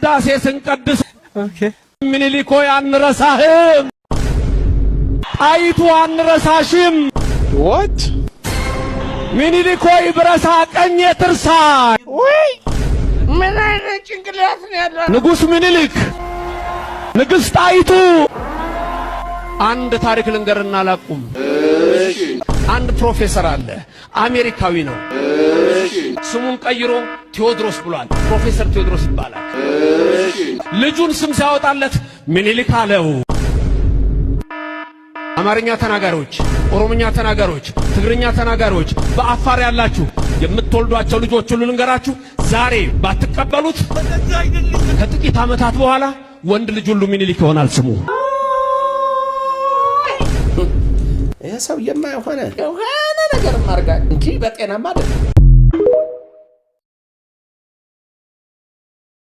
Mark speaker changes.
Speaker 1: ቅዳሴ ስንቀድስ ምኒልክ ሆይ አንረሳህም፣ ጣይቱ አንረሳሽም።
Speaker 2: What?
Speaker 1: ምኒልክ ሆይ ብረሳ ቀኜ ትርሳ።
Speaker 2: ምን አይነት ጭንቅላት ነው ያለው?
Speaker 1: ንጉሥ ምኒልክ፣ ንግሥት ጣይቱ። አንድ ታሪክ ልንገርና ላቁም። አንድ ፕሮፌሰር አለ፣ አሜሪካዊ ነው። ስሙን ቀይሮ ቴዎድሮስ ብሏል። ፕሮፌሰር ቴዎድሮስ ይባላል። ልጁን ስም ሲያወጣለት ምኒልክ አለው። አማርኛ ተናጋሪዎች፣ ኦሮምኛ ተናጋሪዎች፣ ትግርኛ ተናጋሪዎች፣ በአፋር ያላችሁ የምትወልዷቸው ልጆች ሁሉ ልንገራችሁ፣ ዛሬ ባትቀበሉት ከጥቂት ዓመታት በኋላ ወንድ ልጅ ሁሉ ምኒልክ ይሆናል ስሙ።
Speaker 2: ይህ ሰው የማይሆነ የሆነ ነገር ማርጋ እንጂ በጤናማ አይደለም።